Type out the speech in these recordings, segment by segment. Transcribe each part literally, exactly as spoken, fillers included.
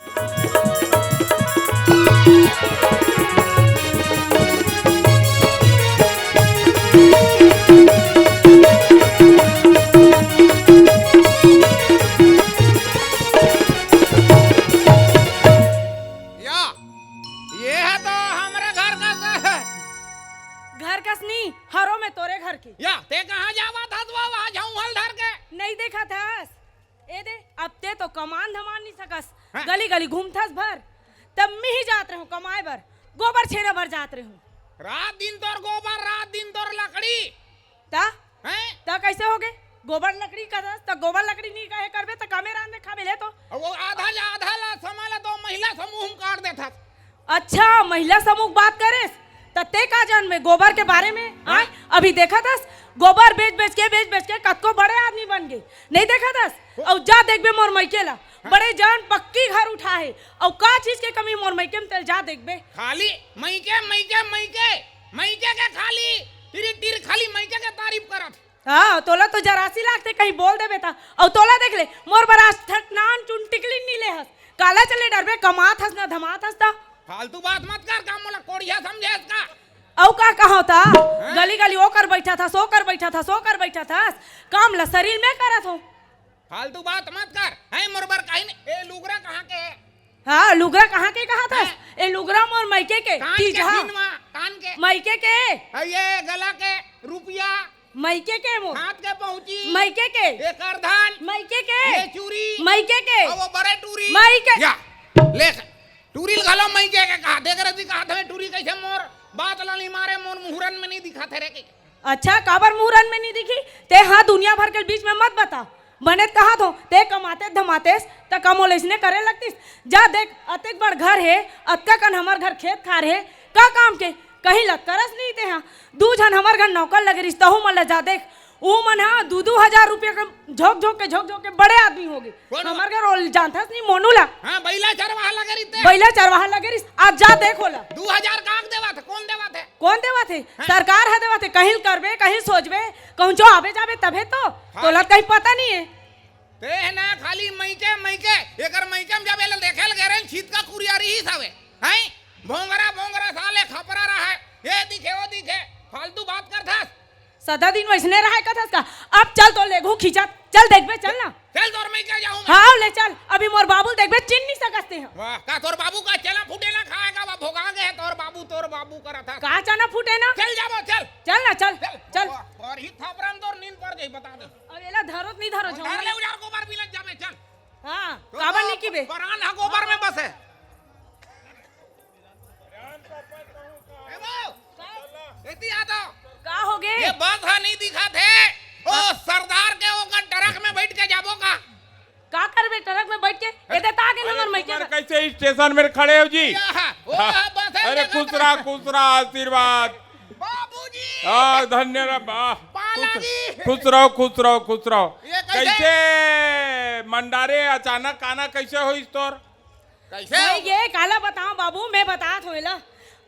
या, ये है तो हमरे घर का से। घर कस नी, हरो में तोरे घर के। या, ते कहाँ जावा था तू, वहाँ झाऊं हल धर के? नहीं देखा था। ए दे, अब ते तो कमान धमान नहीं सकस। हाँ। गली गली घूमथस भर। तब मैं ही जात रहूं कमाए बर, गोबर छेना बर जात रहूं। रात दिन तोर गोबर, रात दिन तोर लकड़ी। ता? हैं? ता कैसे हो गए? गोबर लकड़ी का था, तो गोबर लकड़ी नहीं कहे करबे, तो कमे रांधे खाबे ले तो। अब वो आधा ला, आधा ला, समा ला तो महिला समूह में काट देथस। अच्छा, महिला समूह बात करेस, त ते का जानबे गोबर के बारे में? हाँ। आय, अभी देखा थस, गोबर बेच बेच के, बेच बेच के कतको बड़े आदमी बन गए। नहीं देखा थस? अउ जा देखबे मोर मइके ला, हाँ। बड़े जान पक्की घर उठा है, अउ का चीज के कमी मोर मइके में, तेल जा देखबे। खाली मइके, मइके, मइके, मइके के खाली टिरी टिर खाली मइके के तारीफ करत। हाँ, तोला तो जरासी लागथे, कहीं बोल देबे ता। अउ तोला देख ले, मोर बर आज ठक नान चुन टिकली नी ले हस। काला चले डरबे, कमात हस ना धमात हस ता। फालतू बात मत कर, का मोला कोढ़िया समझे हस का? अउ का कहो ता? हैं? गली गली ओकर बैठा थस, ओकर बैठा थस, ओकर बैठा थस। काम ला शरीर में करत हो। फालतू बात मत कर। हैं, मोर बर कहीं नहीं। ए लुगरा कहाँ के है? हाँ, लुगरा कहाँ के कहा थस? हैं? ए लुगरा मोर मइके के, कान के तीजा। बीन मा, कान के। मइके के। अउ ये गला के रुपया। मइके के मोर। हाथ के पहुंची। मइके के। एकर धान। मइके के। ये चूरी। मइके के। अउ वो बड़े टूरी। मइके। या, ले, टूरी ल घलो मइके के कहा। देख रही कहा था, टूरी कैसे मोर बात ला नहीं मारे, मोर मुहूर्त में नहीं दिखा थे रे के। अच्छा, काबर मुहूर्त में नहीं दिखी? ते हाँ दुनिया भर के बीच में मत बता। बने त कहा थो, ते कमाते धमातेस, त कमो लेसने करे लगतीस। जा देख, अतेक बड़ घर हे, अतका कन हमर घर खेत खार हे, का काम के? कहीं लत करस नहीं ते हा। दू झन हमर घर नौकर लगे रिस, तहू मन ला जा देख। ऊ मन हा दू दू हजार रुपया के झोंक झोंक के, झोंक झोंक के बड़े आदमी हो गए। कौन हमर घर ओल जानथस नहीं मोनू ला। हाँ, बैला चरवाहा लगे रिस ते। बैला चरवाहा लगे रिस, आज जा देख ओला। दू हजार काक देवा थे, कौन देवा थे? कौन देवा थे? हाँ। सरकार ह देवा थे, कहीं करबे, कहीं सोचबे, कहूँ जो आबे जाबे तभे तो। हाँ। तोला कहीं पता नहीं है। ते है ना खाली मइके, मइके, एकर मइके में जब एला देखे ल गेरेन, छीत का कुरिया रही सावे। हैं? भोंगरा, भोंगरा साले खपरा रहा है। ये दिखे, वो दिखे। फालतू बात करथस। सदा दिन वैसने रहा है कथस का। अब चल तो लेघू खींचत। चल देखबे, चल ना। चल तोर मइके जाऊं मैं। हाँ, ले चल। अभी मोर बाबू ल देखबे, चिन नहीं सकस ते हा। वाह, का तोर बाबू का चना फूटे ना खाएगा? वाह, भोगा गए तोर बाबू, तोर बाबू करत है। का चना फूटे ना? चल जाबो, चल। चल ना, चल, चल। चल। और ही थापरान तोर नींद पड़ जाई, बता दे। अब एला धरो त नहीं धरो, धर ले उजार गोबर बिलत जाबे, चल। हाँ, तो काबर तो नहीं कीबे? परान हा गोबर में बसे। ए बो, एती आ तो। का हो गे? ये बस हा नहीं दिखा थे। ओ सरदार के ओकर ट्रक में बैठ के जाबो का? का करबे ट्रक में बैठ के? ए दे ता गेल अरे हमर मइके तुम्हारे में। कैसे स्टेशन में खड़े हो जी? या, ओ हाँ। बस है अरे लगा खुश रहा, खुश रहा, आशीर्वाद। बाबूजी। हाँ, धन्य रह, वाह। बालाजी। खुश, खुश रहो, खुश रहो, खुश रहो। ये कैसे? कैसे मंडारे अचानक आना कैसे होइस तोर? कैसे? मैं ये काला बताऊं बाबू, मैं बतात हों एला।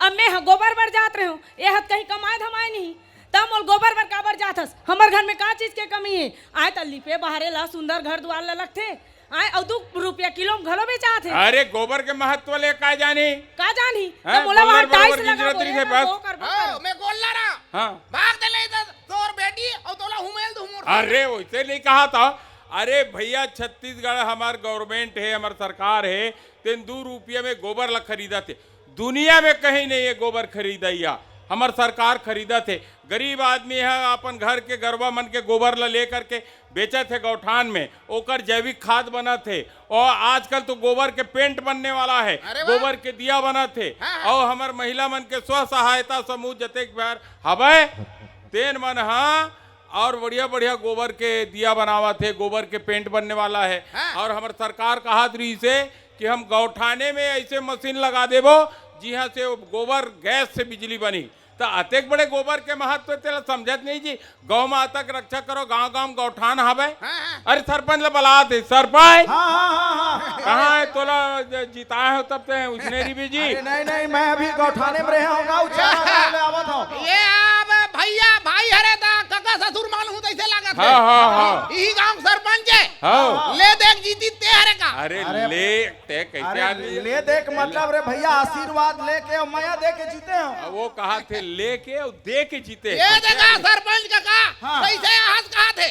अब मैं ह-, गोबर बर जात रहे हूँ, ये हत कहीं कमाए धमाए नहीं, तब मोल गोबर बर काबर जात हस? हमर घर में का चीज के कमी है? आए त लिपे बहारे ला, सुंदर घर दुआर ला लगथे। आए, अउ दू रुपया किलो में घलो बेचात हे। अरे, गोबर के महत्व ले का जानी? का जानी? हैं? त मोला वहाँ टाइल्स लगाबो, ये करबो, वो करबो, हाँ, करबो। मैं गोल्ला रहा। हाँ। भाग दे नहीं तो तोर बेटी अउ तोला हुमेल दूं मोर। अरे, वैसे नहीं कहा था। अरे भैया, छत्तीसगढ़ हमार गवर्नमेंट है, हमार सरकार है, तेन दू रुपया में गोबर ला खरीदत हे। दुनिया में कहीं नहीं है गोबर खरीदइया, हमर सरकार खरीदत हे। गरीब आदमी है, अपन घर के गरवा मन के गोबर ला लेकर के बेचत हे गौठान में, ओकर जैविक खाद बनत हे। और आजकल तो गोबर के पेंट बनने वाला है, अरे वाह। गोबर के दिया बनत हे। हाँ, हाँ। और हमर महिला मन के स्व सहायता समूह जतेक बार हवय, तेन मन हा और बढ़िया बढ़िया गोबर के दिया बनावत हे, गोबर के पेंट बनने वाला है। हाँ। और हमर सरकार कहत रही से कि हम गौठाने में ऐसे मशीन लगा देबो, जिहां से गोबर गैस से बिजली बनी। त अतेक बड़े गोबर के महत्व तेला समझत नहीं जी। गौ माता के रक्षा करो, गांव गांव गौठान हवे। हाँ, हाँ। अरे सरपंच ला बलात हे, सरपंच। हाँ, हाँ, हाँ, हाँ। कहाँ है तोला ज-, जिताए हो तब ते उसने रिबी जी। अरे नहीं, नहीं, मैं अभी गौठाने में रहे हूँ, गाँव चारा गाँव में आवत हूँ। ये अब भैया, भाई हरे दा, कका ससुर मान हूँ तैसे लागत है। हाँ, हाँ, हाँ। यही गांव सरपंच है। हाँ। ले देख जीती ते हरे का। अरे अरे ले, ते कैसे अरे आदमी? ले दे के मतलब रे भैया, आशीर्वाद लेके और मया दे के जीते हो। अब वो कहा थे लेके और दे के जीते ये हैं। देखा सरपंच काका, हाँ। कैसे आज कहा थे,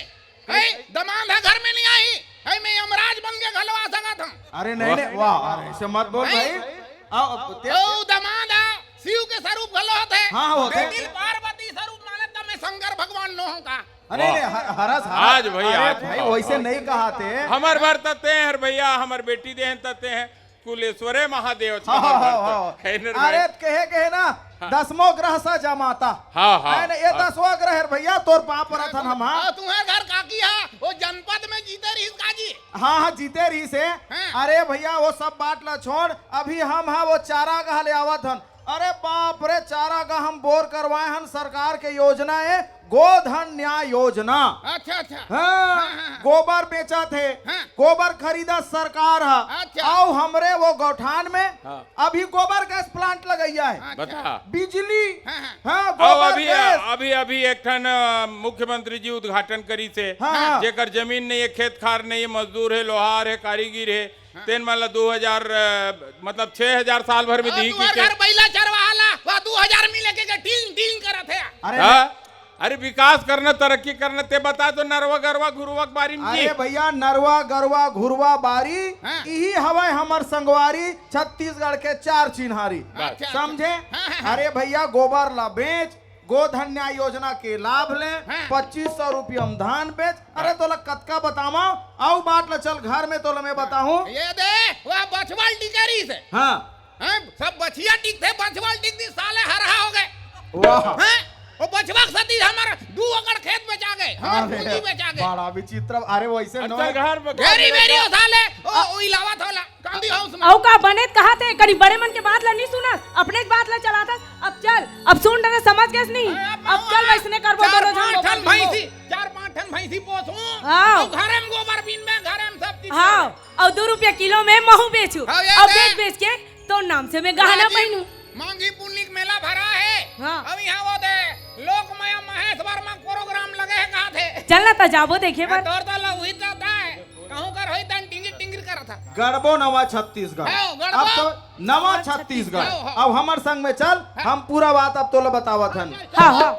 है दमांद ह घर में नहीं आई, है मैं यमराज बन के घलो आ सकत हूँ। अरे नहीं, वाह। नहीं, वाह, अरे ऐसे मत बोल नहीं। भाई। आओ, अब ते- ओ दमांद ह शिव के स्वरूप घलो होथे। हाँ, होथे। बेटी ल पार्वती स्वरूप मानत त मैं शंकर भगवान नो हूँ का? अरे वाह। नहीं, ह-, हरस, हरस। आज भाई अरे आप भाई, वैसे नहीं कहा थे। हमर बर त ते हर भैया, हमर बेटी देहन त ते हैं, कुलेश्वरे महादेव हाँ, हाँ, हाँ, हाँ। है ना रे अरे भाई? कहे, कहे ना, हाँ। दसमो ग्रह सा जमाता। हाँ, हाँ, है ना, ये हाँ। दसवाँ ग्रह है भैया, तोर पाँव परत हन हम, हाँ। आ, तुम्हारे घर काकी हा, वो जनपद में जीते रहिस का जी? हाँ, हाँ, जीते रहिस हे। हाँ। अरे भैया, वो सब बात ला छोड़, अभी हम हा वो चारागाह ले आवत हन। अरे बाप रे, चारागाह हम बोर करवाए हन, सरकार के योजना है, गोधन न्याय योजना। अच्छा, अच्छा। हाँ, हाँ, हाँ, हाँ। गोबर बेचत हे, हाँ। गोबर खरीदत सरकार ह। अच्छा। अउ हमरे वो गौठान में हाँ। अभी गोबर गैस प्लांट लगइया है। अच्छा। बता। बिजली, हाँ, हाँ। हाँ, अउ गोबर अभी, गैस। अभी, अभी एक ठन, अ, मुख्यमंत्री जी उद्घाटन करिस हे, हाँ, हाँ। जेकर जमीन नहीं है, खेत खार नहीं है, मजदूर है, लोहार है, कारीगर है, हाँ। तेन मन ला दू हजार, अ, मतलब छह हजार साल भर में अउ दी तुहर की घर बैला चरवाहा ला, वह दू हजार मिले के, के टींग टींग करत है। अरे हाँ? अरे विकास करना, तरक्की करना, ते बता तो नरवा गरवा घुरवा के बारे में अरे जी। भैया, नरवा गरवा घुरवा बारी, हाँ। इही हवय हमर संगवारी, छत्तीसगढ़ के चार चिन्हारी। अच्छा, अच्छा। समझे? हाँ, हाँ, हाँ। अरे भैया, गोबर ला बेच, गोधन न्याय योजना के लाभ ले, हाँ। पच्चीस सौ रुपया में धान बेच। अरे हाँ। तोला कतका बतावा, अउ बात ला चल घर में तोला मैं बताहूँ। ये दे, वह बछवा ल टिकरी से। हाँ। हैं? सब बछिया टिकथे, बछवा ल टिकथे, साले हरहा हो गए। वाह। हैं? वो बछवा के सेती हमर दू एकड़ खेत बेचा गए, हमर अरे, पूंजी बेचा गए। बड़ा विचित्र। अरे वैसे अच्छा, नौ घर में घेरी घर मेरी में हो साले, ओ, ओ इलावा थोला, कांदी हाउस में। अउ का बने त कहा थे, कनी बड़े मन के बात ला नहीं सुनस, अपने के बात ला चलाथस। अब चल, अब सुन डरे समझ गए नहीं। अरे, अब अब चल वहाँ वैसने करबो, चार दोनों झन पाँच गोबर ठन बीनबो। भैंसी, चार पाँच ठन भैंसी पोसूं, हाँ। अउ घरे में गोबर बीन में, घरे में सब चीज हाँ, करूं। अउ दू रुपया किलो में महू बेचू, हाँ, ये अउ दे। बेच बेच के तोर नाम से मैं गहना मांगी, पहनू। मांगी पुन्नी के मेला भरा है। हाँ। अब यहाँ वो दे, लोक माया महेश वर्मा प्रोग्राम लगे है, कहा थे। चल ना, त जाबो देखे हाँ, बर। तोर तो लव ही जाता है। कहूँ कर होई तन टिंगिर टिंगिर करत है। गढ़बो नवा छत्तीसगढ़। हाँ, गढ़बो। अब तो नवा छत्तीसगढ़। हाँ, हाँ। अब हमर संग में चल, हाँ। हम पूरा बात अब तोला बतावत हन। हाँ, हाँ।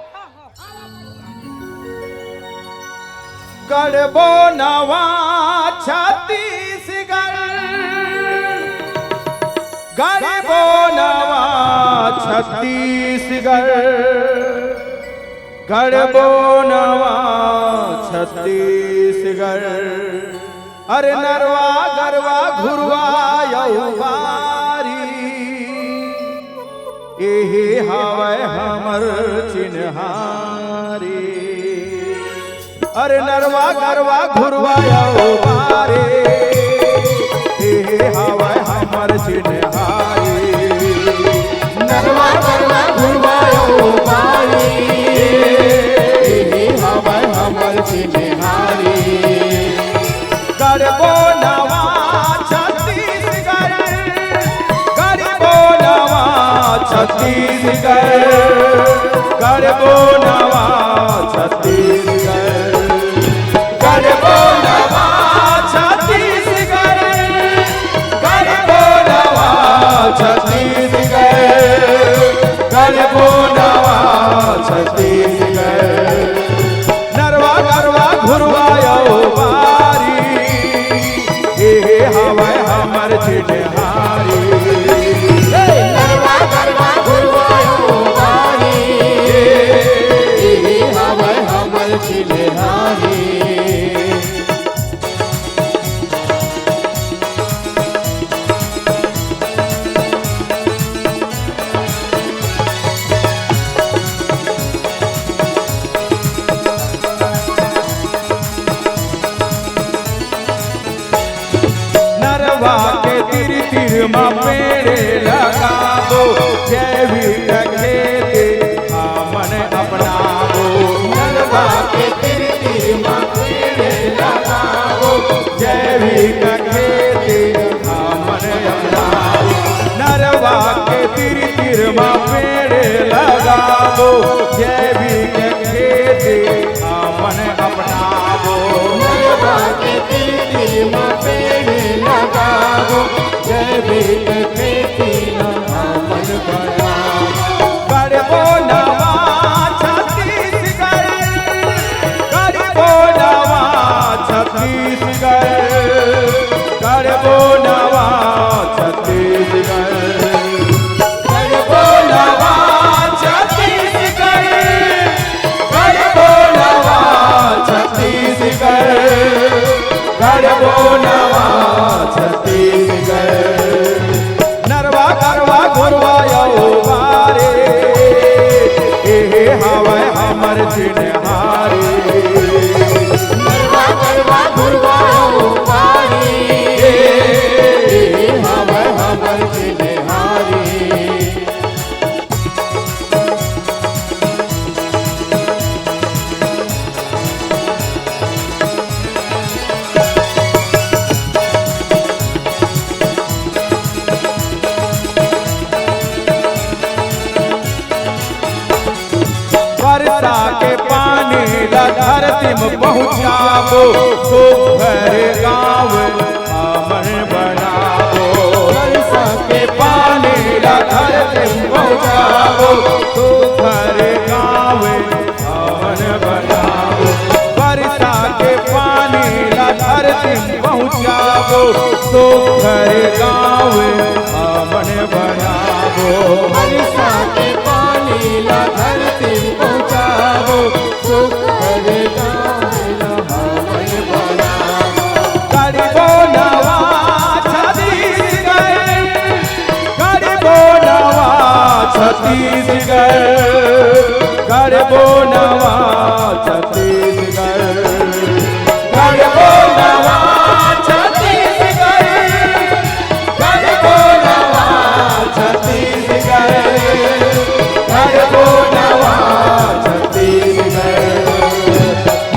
गढ़बो नवा छत्तीसगढ़, गढ़बो नवा छत्तीसगढ़, गढ़बो नवा छत्तीसगढ़। अरे नरवा गरवा घुरवा अउ बारी, एहे हवय हमर चिन्हारी। अरे नरवा गरवा घुरवा अउ बारी, एहे हवय हमर चिन्हारी। नरवा गरवा घुरवा अउ बारी, एहे हवय हमर चिन्हारी। गढ़बो नवा छत्तीसगढ़, गढ़बो नवा छत्तीसगढ़, गढ़बो नवा छत्तीसगढ़, गढ़बो नवा छत्तीसगढ़, गढ़बो नवा छत्तीसगढ़, गढ़बो नवा छत्तीसगढ़। नरवा गरवा घुरवा अउ बारी, एहे हवय हमर चिन्हारी। हे नरवा गरवा घुरवा अउ बारी, एहे हवय हमर चिन्हारी। नरवा के तीर तीर म पेड़ लगाबो, जैविक खेती हमन अपनाबो। नरवा के तीर तीर म पेड़ लगाबो, जैविक खेती हमन अपनाबो। नरवा के तीर तीर म पेड़ लगाबो, जैविक खेती हमन अपनाबो। नरवा के तीर तीर म पेड़ लगा जैविक खेती ला हमन बनाबो। करबो नवा छत्तीसगढ़, करबो नवा छत्तीसगढ़, करबो नवा छत्तीसगढ़, करबो नवा छत्तीसगढ़, करबो नवा छत्तीसगढ़, करबो नवा छत्तीसगढ़। नरवा गरवा घुरवा अउ बारी, एहे हवय हमर चिन्हारी। नरवा गरवा घुरवा अउ बारी, एहे हवय हमर चिन्हारी। वर्षा के पानी ला धरती म पहुँचाबो, सुघर गाँव हमन बनाबो। वर्षा के पानी ला धरती म पहुँचाबो, सुघर गाँव हमन बनाबो। वर्षा के पानी ला धरती म पहुँचाबो, सुघर गाँव हमन बनाबो। वर्षा के पानी ला धरती म पहुँचाबो, सुघर गाँव हमन बनाबो। करबो नवा छत्तीसगढ़, करबो नवा छत्तीसगढ़, करबो नवा छत्तीसगढ़, करबो नवा छत्तीसगढ़, करबो नवा छत्तीसगढ़, करबो नवा छत्तीसगढ़।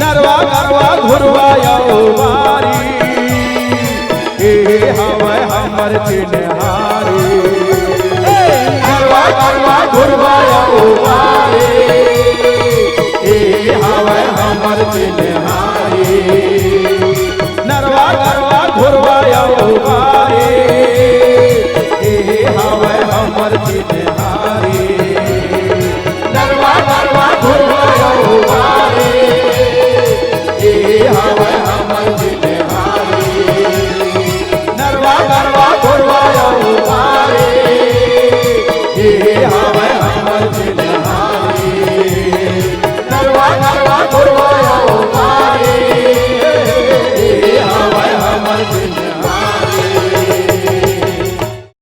नरवा गरवा घुरवा अउ बारी, ए हवय हमर चिन्हारी। ए नरवा गरवा घुरवा अउ बारी, ए हवय हमर चिन्हारी।